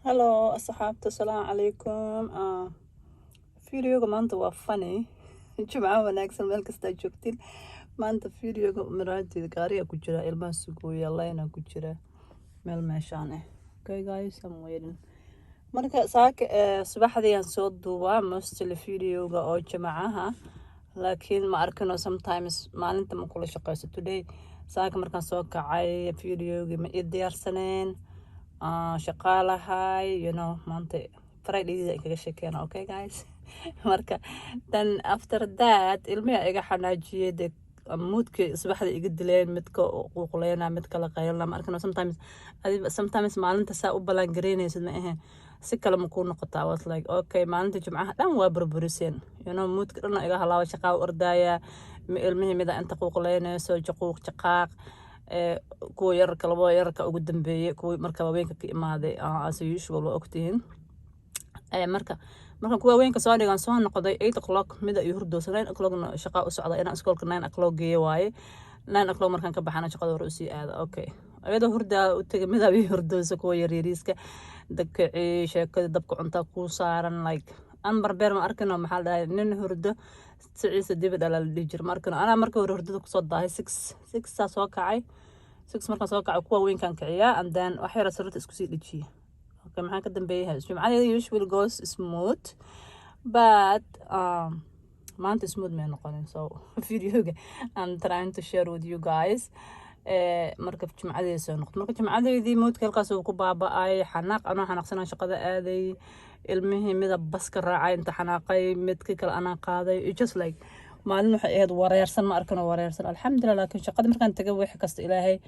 Hello asxaabta, asalaamu calaykum. Videoga maanta waa funny. Jimco wanaagsan meel kastaa joogtiin. Maanta videoga maraanteeda gaariga ku jira, ilmaha sugooya, line ku jira meel meeshaan ah. Okay guys, I'm waiting. Marka saaka subaxdii aan soo duubaa mostly videoga oo jimcaha, laakiin ma arkino sometimes maalinta ma kula shaqeyso. Today saaka markaan soo kacay videogii ma ii diyaarsaneen, shaqaalahay, maanta Friday kaga sheekeena. Okay guys, marka then after that ilmihi iga xanaajiyey, dee moodkii subaxda iga dileen, midka quuqleyna, mid kala qaylana. Ma arkino sometimes sometimes maalinta saa u ballaangareynaysid ma ahe, si kale ma kuu noqotaa. Was like, okay, maalinta jimcaha dhan waa burburiseen, moodka dhan iga halaaba, shaqaa u ordaaya, ilmihii mida inta quuqleynayso, jaquuq jaqaaq, kuwa yararka, labada yararka ugu dambeeyey, kuwii marka waaweynka ka imaaday, as usual waa ogtihiin. Marka markaan kuwa waaweynka soo dhigaan soo noqday 8 o'clock, mida iyo hurdoosa. 9 o'clockna shaqaa u socda, inaan iskoolka 9 o'clock geeyo waaye. 9 o'clock markaan ka baxana shaqada hore usii aada. Okay, iyadoo hurdaa u tegay, midaa ii hurdoosa, kuwa yaryariiska dabkacii, sheekada dabka cuntaa kuu saaran, like an barbeer. Ma arkino, maxaa la dhahay, nin hurdo siciisa dibi dhala la dhihi jira. Ma arkino, anaa marka hore hurdada kusoo daahay 6, 6-saa soo kacay. 6 markaan soo kacay kuwa weynkaan kiciyaa, and then wax yara sariirta isku sii dhejiya. Okay, maxaan ka dambeeyahay? Jimcadeeda usually goes smooth, but maanta smooth may noqonin. So videoga I'm trying to share with you guys. Marka jimcadeeda soo noqto, marka jimcadeedii moodka halkaas uu ku baaba-ay, xanaaq, anoo xanaaqsanaa shaqada aaday, ilmihii mida baska raacay inta xanaaqay, midkii kale anaa qaaday. It just like maalin waxay ahayd wareersan, ma arkano, wareersan, alxamdulilah. Laakiin shaqada markaan tagay, wixii kasta Ilaahay,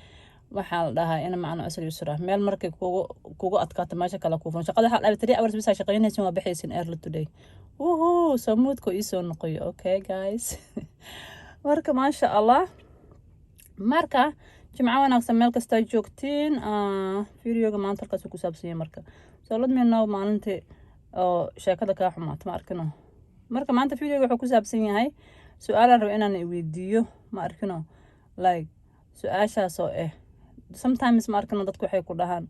waxaa la dhahaa ina macno cusri yusra. Meel markay kugu adkaato, meesha kale kuu furan. Shaqada waxaa la dhahay 3 hours bisa shaqaynaysin, waa baxaysin early today. Wuhuu, soo moodka iisoo noqoyo. Okay guys, marka maasha Allah, marka jimco wanaagsan meel kastaa joogtiin. Videoga maanta halkaas ku saabsan yahay. Marka so let me know maalintii oo sheekada kaa xumaato, ma arkino. Marka maanta videoga wuxuu ku saabsan yahay su-aalaan rabo inaan weydiiyo, ma arkino, like su-aashaas oo ah sometimes, ma arkino, dadku waxay ku dhahaan,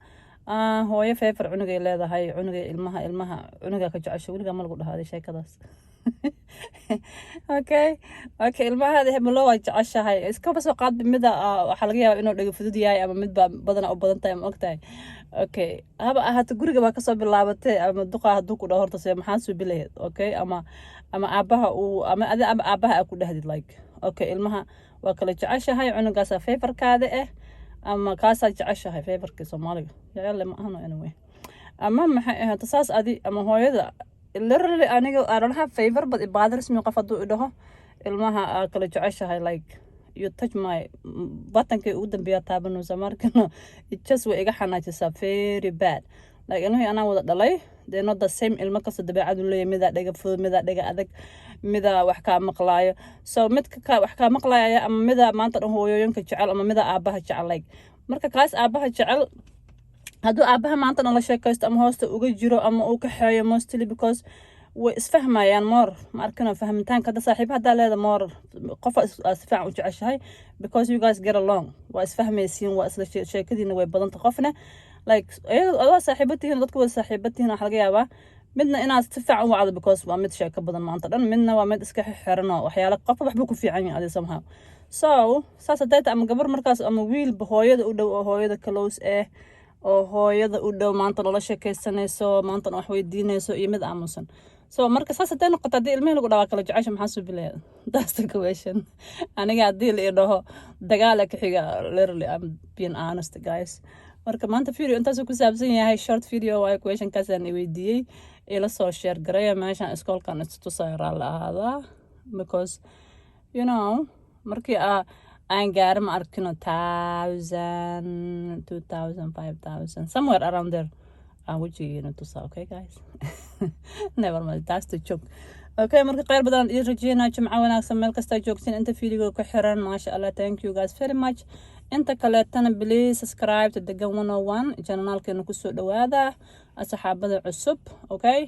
"Hooyo favor cunugay leedahay, cunugay ilmaha cunugaa ka jecesho." Weligaa ma lagu dhahaaday sheekadaas? Okay, ilmahaada hebelo waa jeceshahay, iskaba soo qaadba mida, waxaa laga yaabaa inuu dhaga fudud yahay ama midba badana u badan tahay, ma ogtahay? Okay, haba ahaato guriga baa kasoo bilaabatay, ama duqa hadduu ku dhaho horta see maxaa suubi lahayd? Okay, ama aabaha uu ama adi ama aabaha aa ku dhahdid like, okay, ilmaha waa kala jeceshahay, cunugaasaa favorkaada ah ama kaasaa jeceshahay, favorkii Soomaaliga jecelle ma ahno. Anyway, ama maxay ahaato saas adi ama hooyada, literally aniga I don't have favor, but it bothers me qof hadduu idhaho ilmaha aa kala jeceshahay, like you touch my buttonkay ugu dambeeya taabanaysa, markana it just way iga xanaajisaa very bad. Like ilmihii anaa wada dhalay, they're not the same. Ilmo kasta dabeecadu leeyahay, midaa dhega fudud, midaa dhega adag, midaa wax kaa maqlaayo. So midka ka wax kaa maqlaaya ama mida maanta dhan hooyooyinka jecel ama mida aabaha jecel, like marka kaas aabaha jecel hadduu aabaha maanta dhan la sheekaysto ama hoosta uga jiro ama uu kaxeeyo, mostly because way isfahmayaan more, ma arkino, fahmitaanka. Hadda saaxiib haddaa leeda more qof aa si fiican u jeceshahay because you guys get along, waa isfahmaysiin, waa isla sheekadiina way badanta. Qofna like adoo saaxiibo tihiin, dadka wada saaxiibo tihiin, waxaa laga yaabaa midna inaad si fiican u wacdo because waa mid sheeko badan maanta dhan, midna waa mid iska xiran oo waxyaala qofka waxbuu ku fiican yahay adi somehow. So saas hadday tahay, ama gabar markaas ama wiilba hooyada u dhow oo hooyada close ah oo hooyada u dhow, maanta lala sheekaysanayso, maantana wax weydiinayso, iyo mid aamusan. So marka saas hadday noqoto, haddii ilmihii lagu dhawaa kala jecesha, maxaa suubilaya? That's the question. Aniga haddii la idhaho dagaala ka xiga, literally, I'm being honest guys. Marka maanta video intaasuu ku saabsan yahay, short video waayo. Questionkaasaan i weydiiyey, ila soo share gareeya. Meeshaan iskoolkan istutusayo, raalli ahaadaa, because markii aan gaaro, ma arkino, 1,000, 2,000, 5,000, somewhere around there, aan wejigiina tusaa. Okay guys, never mind, that's the joke. Okay, marka kheyr badan ii rajeynaa, jimco wanaagsan meel kastaa joogtiin. Inta videoga ku xiran, maasha Allah, thank you guys very much. Inta kaleetana please subscribe to Degan 101 channelkeena, kusoo dhawaada asxaabada cusub. Okay,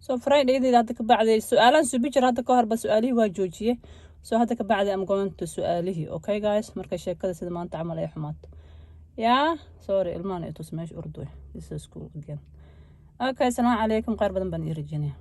so Fridaydeeda hadda ka bacday su-aalaan subi jira, hadda ka horba su-aalihii waa joojiyey. So hadda ka bacdi I'm going to su-aalihii. Okay guys, marka sheekada sida maanta camal ay xumaato, yeah, sorry, ilmahan itus meesha urdoy. This is school again. Okay, asalaamu calaykum. Khayr badan baan ii rajeynaya.